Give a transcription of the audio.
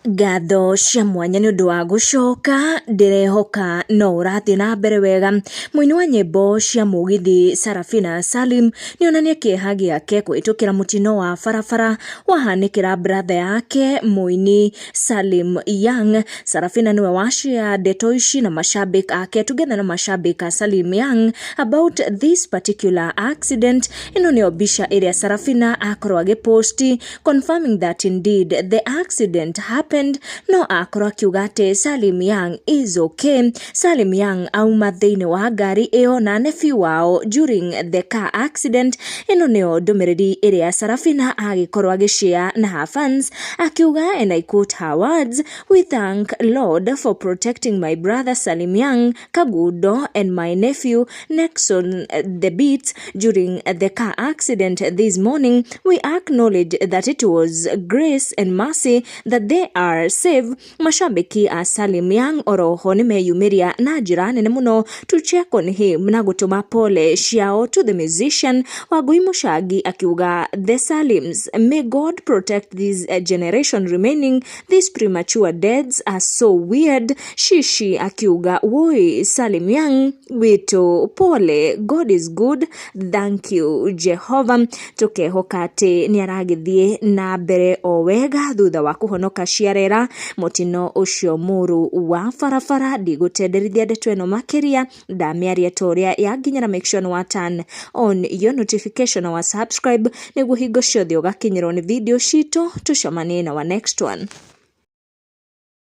Ngatho cia mwanya nĩ ũndũ wa gũcoka, ndĩrehoka no ũrathiĩ na mbere wega. Mũini wa nyĩmbo cia mũgithi Sarafina Salim nĩonania kĩeha gĩake kũhĩtũkĩra mũtino wa barabara wahanĩkĩra brother yake mũini Salim Young. Sarafina nĩwe wa share ndeto ici na mashabik ake together na mashabik a Salim Young about this particular accident. Ĩno nĩyo mbica ĩrĩa Sarafina akorwo agĩposti confirming that indeed the accident happened, no akorwo akiuga atĩ Salim Young is okay. Salim Young auma thĩinĩ wa ngari ĩyo na nephew wao during the car accident. Ĩno nĩyo ndũmĩrĩri ĩrĩa Sarafina agĩkorwo agĩshare na her fans, akiuga, and I quote her words, "We thank Lord for protecting my brother Salim Young Kagudo and my nephew Nexon the Beats during the car accident this morning. We acknowledge that it was grace and mercy that they are safe." Mashabiki a Salim Young oroho nĩmeyumĩria na njĩra nene mũno to check on him na gũtũma pole ciao to the musician. Wangui Mũcangi akiuga, "The Salims, may God protect this generation remaining. These premature deaths are so weird." Shishi akiuga, "Woi, Salim Young witũ, pole, God is good, thank you Jehovah." Tũkehoka atĩ nĩ aragĩthiĩ na mbere o wega thutha wa kũhonoka ciarera mũtino ũcio mũru wa barabara. Ndigũtenderithia ndeto ĩno makĩria, ndamĩaria ta ũrĩa yanginyĩra. Make sure nĩ wa turn on your notification na wa subscribe nĩguo hingo ciothe ũgakinyĩrwo nĩ video citũ. Tũcemanie na wa next one.